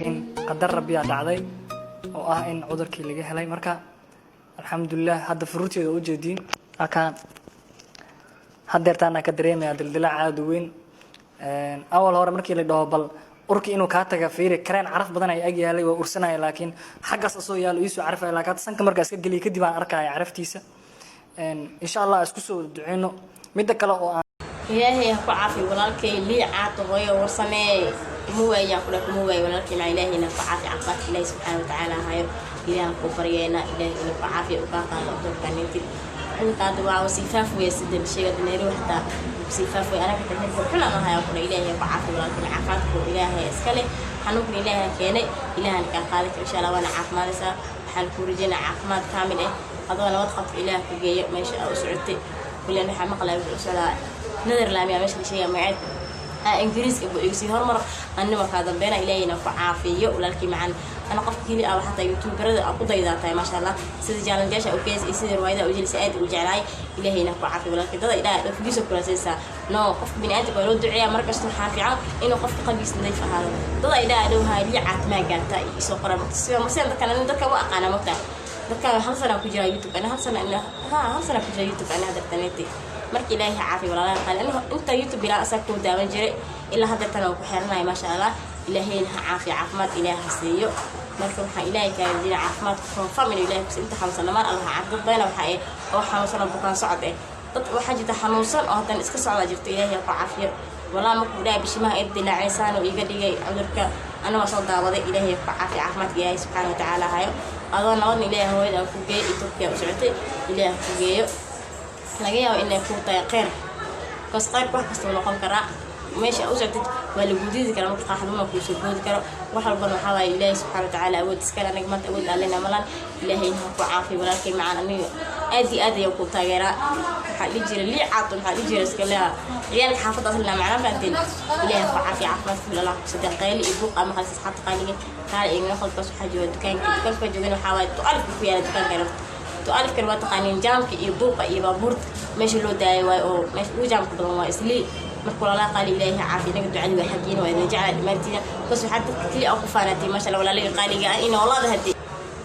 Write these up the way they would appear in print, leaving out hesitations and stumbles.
Laakiin qadar Rabbiyaa dhacday oo ah in cudurkii laga helay. Marka alxamdulilah, hadda furuurteeda u jeediin halkaan haddeertaana ka dareemaya dildilaac aada u weyn. Awal hore markii la dhaho bal urki inuu kaa taga fiiri, kareen caraf badan ay ag yaalay, waa ursanaya, laakiin xaggaas asoo yaalo iisoo carafaya. Laakiin hadda sanka markaa iska geliya kadib aan arkaya caraftiisa. Insha Allah isku soo duceyno. Midda kale oo aan Ilaahay ha ku caafiyo walaalkay Lii Caato. Hooyo Warsamee kuma waayaan ku dheh, kuma waayo walaalkay maa. Ilaahayna ku caafi, caafimaadka Ilaahay subxaana watacaala hayo. Ilaah ku baryeena, Ilaahay inuu ku caafiyo, u kaa qaado cudurka nintid. Cudurka hadda waa sii faafaya, sida la sheegay Nairobi xataa sii faafaya. Anaga xitaa hergab xun aan hayaa ku dheh. Ilaahay ku caafiyo walaalkay, caafimaadku Ilaahay iska leh, xanuunkan Ilaahay keenay, Ilaahana kaa qaadi karo insha Allah. Waana caafimaadaysaa, waxaan kuu rajeynaa caafimaad kaamil ah, adoo nabad qabto Ilaah ku geeyo meesha aa u socotay. Kulen waxaa maqlaya wuxuu u socdaa Netherland, yaa meesha la sheegaya magaceed Ingiriiska buu igu sii hormar. Anima kaa dambeena, Ilaahayna ku caafiyo walaalkii macaan. Ana qofka keli ah xataa youtuberada aa ku daydaa tahay, maasha Allah. Sida challenge-yaasha u kees iyo sida riwaayadaha u jelisa aad u jeclaay. Ilaahayna ku caafiyo walaalkii. Dada ilaah dhafigiisa kulaasaysaa no, qofka biniaadamka waa loo duceeyaa markasta. Waxaa fiican inuu qofka qalbigiisa nadiif ahaado. Dada ilaah dhow haa Lii Caat maa gaarta isoo qora sida sidan dadkan ani dadka u aqaana mogtaa. Dadka hal sana ku jira YouTube, ana hal sana, ha, hal sana ku jira YouTube ana hadartaneti. Marka Ilaahay caafiyo walaalaha qaali. Aniga inta YouTube bilaa asaa kuu daawan jiray, ilaa haddeertan waan ku xiranaya, maasha Allah. Ilaahayna ha caafiyo, caafimaad Ilaah ha siiyo. Marka waxaan Ilaahay kaa rajinaa caafimaadka confirm inuu Ilahay kusiiyo. Inta xanuunsan dhammaan Allah ha caafiyo. Dad badana waxa ay oo xanuunsan oo bukaan socod eh, dad waxaa jirta xanuunsan oo haddana iska socdaa jirto. Ilaahay ha ku caafiyo walaa. Markuu dhahay bishimaha ay dilaacaysaan oo iiga dhigay cudurka, ana waa soo daawaday. Ilaahay ku caafiyo, caafimaadka Ilaahay subxaana watacaala hayo. Adoo nabadna Ilaahay hooyada ku geeyo iyo Turkiya u socotay Ilaahay ku geeyo. Laga yaabo inay kuu tahay kheyr, bas kheyrka wax kasta uu noqon karaa. Meesha u socotid waa lagu diidi karaa, marka qaar xanuuna kuu soo boodi karo. Wax walbana waxaa waaye Ilaahay subxaana watacaala awood iskale, anaga maanta awood aan leenahay malan. Ilaahay ha ku caafiyo walaalkay macaan. Aniga aad iyo aad ayaan ku taageeraa. Waxaa dhihi jiray Lii Caato, maxaa dhihi jiray iska leeha ciyaalka xaafadda aslina macnaa fahanteen. Ilaahay ku caafiyo, caafimaadka fil Allah ku saddex. Qayli iyo buuq ama khalis asxaabta qaaliga kaala igana qolkaas. Waxaa jooga dukaanka, dukaanka joogan waxaa waaye Twelve-ka ku yaala dukaanka horta. Twelve-kan waa taqaaniin, jaamka iyo buuqa iyo baabuurta meesha loo daayay waayo, oo meesha ugu jaamka badan waa Islii. Marka walaalaha qaali, Ilaahay caafiyo. Inaga ducadii waa xaggiina, waa idin jeclaa dhammaantiina, bas waxaa dadka keliya aa ku faanatay, maasha Allah, walaalaga qaaliga ah in olaada hadii.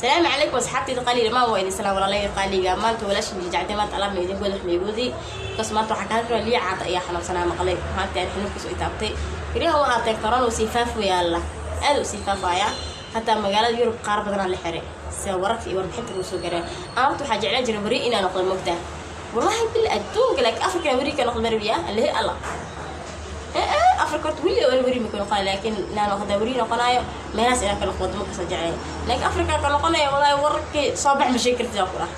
Salaamu calaykum asxaabtayda qaaliga dhammaan, waa idin salaam walaalaga qaaliga. Maanta walaashin jijacday, maanta alaab ma idin wada wax maigoodii bas. Maanta waxaa kaa rabaa Lii Caata ayaa xanuunsanaa maqlay. Maanta aan xanuunkiisa u itaabtay keliyaha waa artay corona uu sii faafaya, Allah aad uu sii faafaya. Hataa magaalada Yurub qaar badanaa la xiray, sida wararka iyo warbixinta lagu soo garay. Aan horta waxaa jeclaan jiray weri inaan noqdo mogtaa, wallahi bil adduunka, laakiin Afrikana weri ka noqdo marabiya allehe Allah. Afrika horta weli aan weri maka noqonayo, laakiin inaan noqda weri noqonayo meelahaas inaan ka noqdo wadamo kasta jeclay, laakiin Afrika ka noqonayo wallahi wararkii soo bax ma sheegi kartid ku dhah.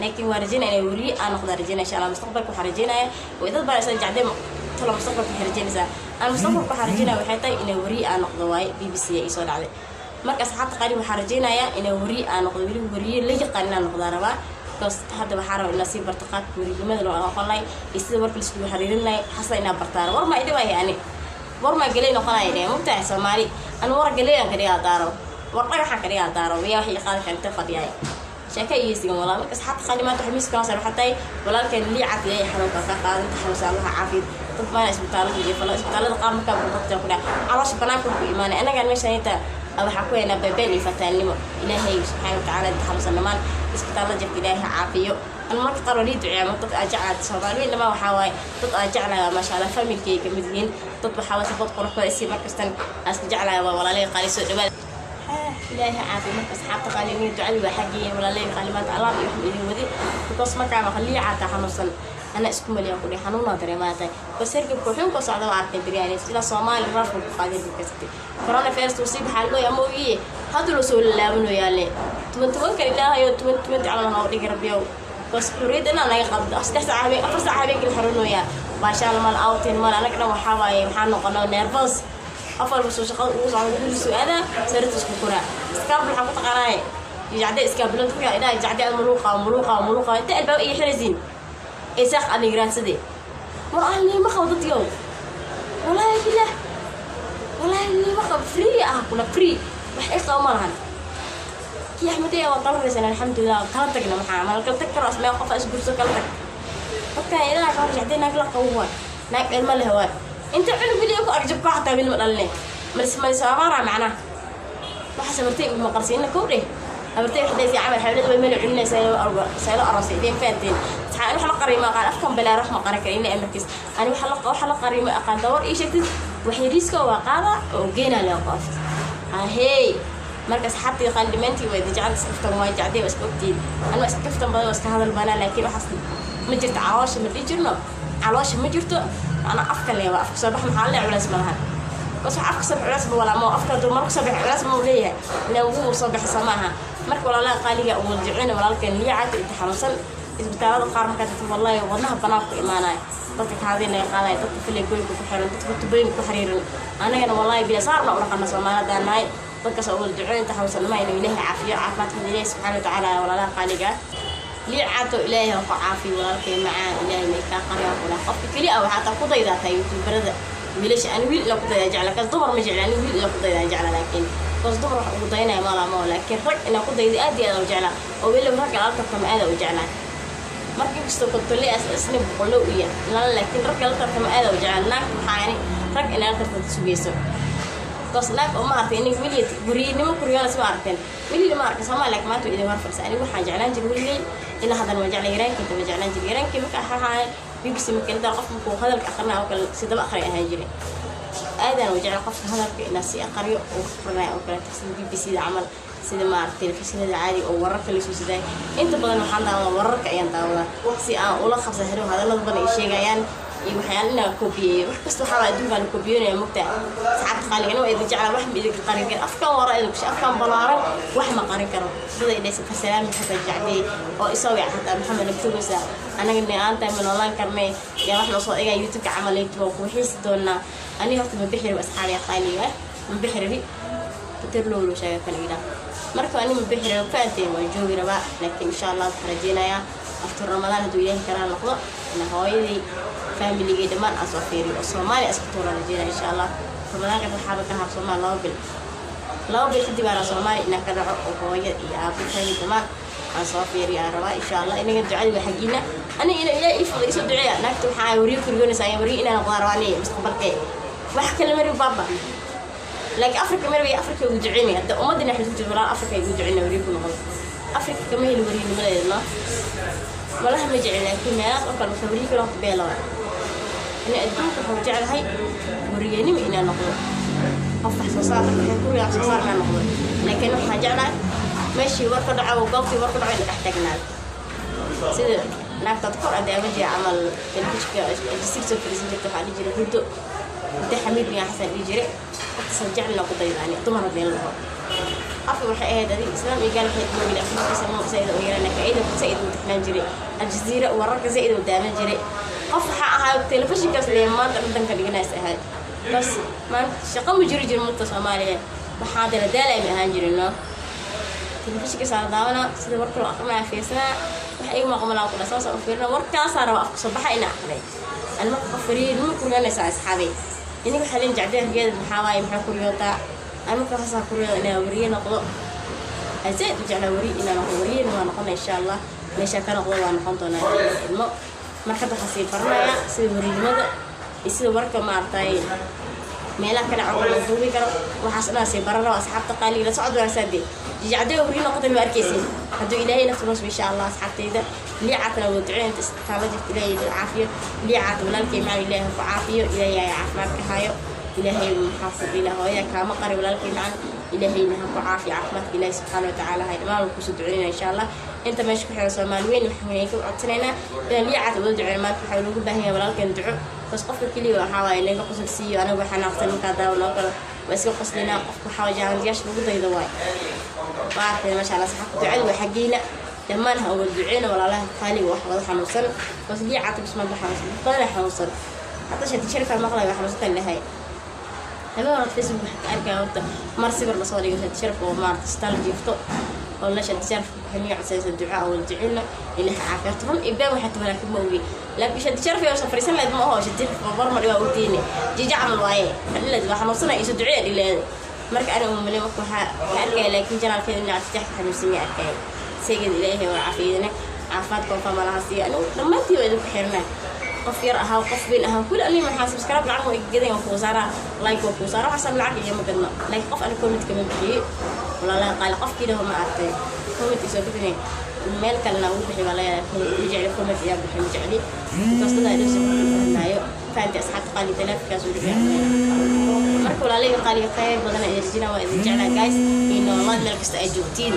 Laakiin waa rajeynaya inay weriye aan noqda rajeynaya insha Allah mustaqbalka. Waxaa rajeynaya way dad baa isla jecday talo mustaqbalka waxay rajeynaysaa. Aan mustaqbalka waxaa rajeynaya waxay tahay inay weriye aan noqdo waaye. BBC ay soo dhacday. Marka asxaabta qaali, waxaa rajeynayaa inay weriye aan noqdo, weli weriye la yaqaan inaan noqdaa rabaa, because hadda waxaa rabaa inaa sii barto qaabka weriyimada loo aqoon lahay iyo sida warka laiskugu xiriirin lahay. Xasa inaa bartaan war maa idhibaaya ani war maa galey noqonaya dheh mugtahay Soomaali. Ani war galey aan ka dhigaa daaro, war dhagaxaan ka dhigaa daaro, miyaa wax ii qaadi kara inta fadhiyaay sheeka iyo sigan walaa. Marka asxaabta qaali, maanta waxa miiska noo saaran waxaa tahay walaalkeen Lii Caat. Ilaahay xanuunka ka qaado, inta xanuunsan Allaha caafiyo. Dad baana isbitaalada jiifala, isbitaalada qaar markaa buuqata ku dhac caloosha banaanka ku imaanay. Annagaan meeshaan inta waxaa ku haynaa beebeen iyo fataalnimo. Ilaahay subxaana watacaala inta xanuunsan dhammaan isbitaalada jirta Ilaahay ha caafiyo. Ana marka qaar waa lii duceeya. Dad aan jeclaa Soomaali weyn dhamaan waxaa waaye dad aan jeclaya, maasha Allah, familkay ka mid yihiin. Dad waxaa waaye support qurux badan isii markastan aan iska jeclaya waa walaalay qaali. Soo dhawaada, Ilaahay caafiyo. Marka asxaabta qaali, aniga ducadii waa xaggiin walaalay qaali. Maanta alaab iyo wax idin wadi because markaa maqal Lii Caata xanuunsan, ana isku maliyaan ku dhihi xanuunaa dareemaatay bas. Hergabka wuxuun ka socda waa arkay biryani ilaa Soomaali raafka ku qaaday hergabka sitay coronavirus uu sii baxaa loo ama ogiye hadda loo soo lalaabanayaale toban tobankan Ilaahayo 2020 camal noo dhigi Rabbiyow. Bas xurriyadda inaa naga qabdo 3 saac habeen, 4 saac habeenkii la xorinoyaa, baashaal mal, outing mal. Anaga dhan waxaa waaye maxaa noqono nervous. Qof walba soo shaqada ugu socda, gurigiisu aadaa, sariirta isku koraa. Iskaabul waxaa ku taqaanaaye jacde iskaabula dadka ilaa jacde aad muluuqa muluuqa muluuqa inta albaab iyo xiraysiin ee saaq aad raadsade war aan liima qabo dadyow. Wallaahi bilah, wallaahi liima qabo, free ah kula free wax i qabo ma lahan. Kii Axmedaya waa kala raysan, alxamdulilah, kala tagna. Maxaa mal kala tag karo asmee qof is gurso kala tag dadkan idaha ka hor jacde naag la qabo waay, naag ilmo leh waay. Inta cunug weli ku argjabko xataa weli ma dhaline. Malis abaara macnaha waxaas habartay uguma qarsiina kow dheh. Habartay waxay dhahaysaa camal xawlada way mana cuninaysaa saylo aroosay idin fahanteen. Saxaan wax la qariyo ma aqaan, afkan balaar wax ma qaran kara ilaa amarkiis. Ani waxa la qariyo ma aqaan. Dawar ii sheegtid wax yariiska waa qaada oo geynaa leh qof ahey. Marka asxaabtii qaali dhammaantiin waa idin jecel, iska kaftan waa jecday, waa iska ogtiin. Ani waa iska kaftan badan, waa iska hadal banaa, laakiin waxaas ma jirto. Caloosha ma dhihi jirno, caloosha ma jirto macnaa afka leeba afka soo bax maxaa le culays ma lahan. Bas wax afka soo bax culays ma walaa ma afka hadduu marka soo bax culays ma uu leeyahay ilaan wuu soo baxay soo maaha. Marka walaalaha qaaliga uu duceyna walaalkeen liicaata inta xanuunsan isbitaalada qaar markaa tagto, wallahi wadnaha banaanka ku imaanaya, dadka kaadii laga qaadaya, dadka faleegooyinka ku xiran, dadka tubooyinka ku xiriiran. Anagana wallahi bila saarna u dhaqana Soomaalidaan nahay. Dadkaas oo wada duceyn inta xanuunsan ma inuu Ilaahay caafiyo, caafimaadkooda Ilaahay subxaana watacaala. Walaalaha qaaliga ah, liicaato Ilaahay ha ku caafiyo walaalkay macaan, Ilaahay may kaa qariyaa kula. Qofka keli ah waxaa taa ku daydaa tahay youtuberada wiilasha. Ani wiil ila ku daydaa jecla kaas, dumar ma jecla. Ani wiil ila ku daydaa jecla, laakiin kaas dumar wax ugu daynaya ma laha ma, laakiin rag inaa ku dayda aad iyo aad u jeclaa, oo weliba ragga lala tartamo aad u jeclaa. Marka inkastoo kontole as isna boqollo u yahay lala, laakiin ragga la tartamo aad u jeclaa. Naag maxaa ani rag inaa la tartanto sugayso kaas naag oo ma aragtay iniga weligeed guryanimo kuryoona ma aragteen weligii ma arkin Soomaali, laakiin maanta idin war fadhisa. Anigu waxaan jeclaan jiray weligay ilaa haddana waan jeclay, yaraankii waa jeclaan jiray. Yaraankii marka waxaa BBC makelada qof markuu hadalka aqrinaya oo kale si daba aqri ahaan jiray, aadaan u jecel qofka hadalka inaa si aqriyo oo aqrinaya oo kale, sida BBC da camal, sida maaragtay telefishinada caadiga oo wararka la soo sidaay. Inta badan waxaan daawadaa wararka ayaan daawadaa si aan ula qabsan helo hadallada badan ay sheegayaan iyo waxyaala inaan koobiyeeyo. Wax kasta waxaa adduunkaa la koobiyoonaya mogtaa. Asxaabta qaaligan waa idin jeclaa, wax ma idinka qarin karo. Afkan wara idin kushe, afkan balaaran wax ma qarin karo. Dad ay dhaysa fasalaami xataa jecdey oo isoo wic xataa Maxamed nagtugaysa anaga ne-aantahay ma noolaan karnay yaa wax noo soo dhigaa YouTube-ka camal YouTube waa kuu xiisi doonaa. Aniga horta ma bixi rabi, asxaabiga qaaliga ah, ma bixi rabi tirlowlo sheega kan idhaa. Marka ani ma bixi rabi, fahanteen, waan joogi rabaa, laakiin insha Allah waxaan rajeynayaa after Ramadaan hadduu Ilaahi karaa noqdo ina hooyadii familigii dhammaan aan soo fiiriyo oo Soomaaliya iska tuuraan rajeynaya insha Allah. Ramadaanka waxaaba ka har Soomaali 2 bil, 2 bil kadib aanaa Soomaaliya inaan ka dhaco oo hooyo iyo aabo family dhammaan aan soo fiiriyo aan rabaa insha Allah. Inaga ducadii waa xaggiina, aniga ina Ilaahi ii fuday isoo duceeya. Naagta waxaa wariyo kuriyoonaysa ayaan wariyo inaan noqdaan rabaa aniga mustaqbalkee, wax kale mari baaba, laakiin Afrika mari Afrika ugu duceynaya hadda ummadina waxay ku jirto walaal Afrika ugu duceynaya wariyo ku noqdo. Afrika kama heli wariyanimadeeda no malaha ma jecel, laakiin meelahaas oo kale marka wariyo kale horta beela waa. Ani adduunka waxaan jeclahay wariyanimo inaan noqdo, qof wax soo saar waxay ku wax soo saar inaan noqdo, laakiin waxaan jeclahay meeshii war ka dhaco, goobtii war ka dhaco in dhex taagnaado, sida naagtaad kor adaawan jira camal telefishinka Aljasiir soo fadhiisan jirta. Waxaa dhihi jiray Huddo, Huddo Xamiid bin Xasan dhihi jiray. Waqtisan jeclina ku daydaani dumar haddii la dhaho afka waxay ahayd adig islaam iyo gaal waxay moogin afkiisa ma zaid u yaraan, laakiin ayada zaid u taxnaan jiray Aljazeera wararka zaid u daawan jiray. Qof waxaa ahaa telefishinkaas lee maanta dhadhanka dhiganays ahayd. Bas maanta shaqo ma jiri jirin mugta Soomaaliya, waxaa dala daalay ma ahaan jirin no telefishinkaas la daawanaa sida warka loo aqrinaya fiirsanaa wax iga maqmalaa ku dhasaasa u fiirina warkaasaa raba afka soo baxa ina aqrinay. Ani marka qof fariir nima kurganaysaa asxaabay iniga waxaa leen jecday hargeeda maxaa waaye maxaa kuryootaa. Ani marka waxaasaa kuryooda inaan wariye noqdo, zaid u jeclaa wariye inaan noqdo. Wariyena waa noqona insha Allah, meeshaa ka noqdo waa noqon doonaa ilmo. Marka hadda waxaa sii baranayaa sida warinimada iyo sida warka maaragtay meelaha ka dhaco la duubi karo, waxaas dhan sii baran raba. Asxaabta qaaliga la socod wanaagsan dee jijacdee wariye noqotay ma arkaysin hadduu Ilaahay nafta noosba insha Allah. Asxaabtayda liicatana waa duceyn inta isbitaalla jirta Ilaahay caafiyo liicaata walaalkay macaan, Ilaahay ku caafiyo, Ilaahay ay caafimaadka hayo, Ilaahay maxaa ku ila hooya kaama qari walaalkay macaan, Ilaahayna ha ku caafiyo caafimaadka Ilaahay subxaana watacaala hay dhammaan waa kusoo duceynaya insha Allah. Inta meesha ku xiran Soomaali weyn waxaan ka codsanaynaa inaan liicaata wada duceyn. Maanta waxaa loogu baahan yahay walaalkeen duco bas. Qofka keliya waxaa waaye naga qosol siiyo, anaga waxaa naaqsan markaa daawan oo kale waa iska qoslinaa. Qofka waxaa jaandiyaasha lagu daydo waay waa arkay maasha Allah. Saxaabta ducada waa xaggiina dhammaan ha uga duceyna walaalaha qaaliga wax wada xanuunsan bas liicaata bis maanta xanuunsan badan xanuunsan hadda shati sharifaa maqlay waa xanuunsan lahay. Habeen hore Facebook waxaa ka arkaya horta mar sawir lasoo dhigay shati sharif oo maarata isbitaal jiifto oo la shati sharif waxay niga codsanaysa ducaa oo wada duceyna Ilaah caafimaad. Run iyo been waxay tahay laakiin ma ogi, laakiin shati sharif iyo safarisan leed ma aho shati sharif oo mar dhibaa ogtiine jija camal waaye xadhileed waa xanuunsana iso duceeya dhileeda. Marka aniga umale marka waxaa ka arkaya laakiin janaalkeeda dhinaca shati xanuunsan ya arkaya saygeeda Ilaahay waa caafiyadana caafimaad koonfa malaha siiya. Anigu dhammaantii waa idinku xirnaa. Qof yar ahaa, qof weyn ahaa, kulli ani maxaa subscribe lacag waa igadan, waa kuu saaraa, like waa kuu saaraa, waxaasaan lacag igama gadno. Laakiin qof ani comment kama bixiyey, walaalaha qaali. Qofkii dhaho, ma aragtay, comment isoo bixinay, meel kalena ugu bixi baa laga. Ma jecli comment iyaa bixi, ma jecli, because dad ay dhowsi fahmaayo. Fahanti, asxaabta qaali? Taleefankaas uu dhibay. Marka walaalayga qaaliga, khayr badan idin rajina, waa idin jeclaa, guys, iyo noolaad meel kasta ay joogtiin.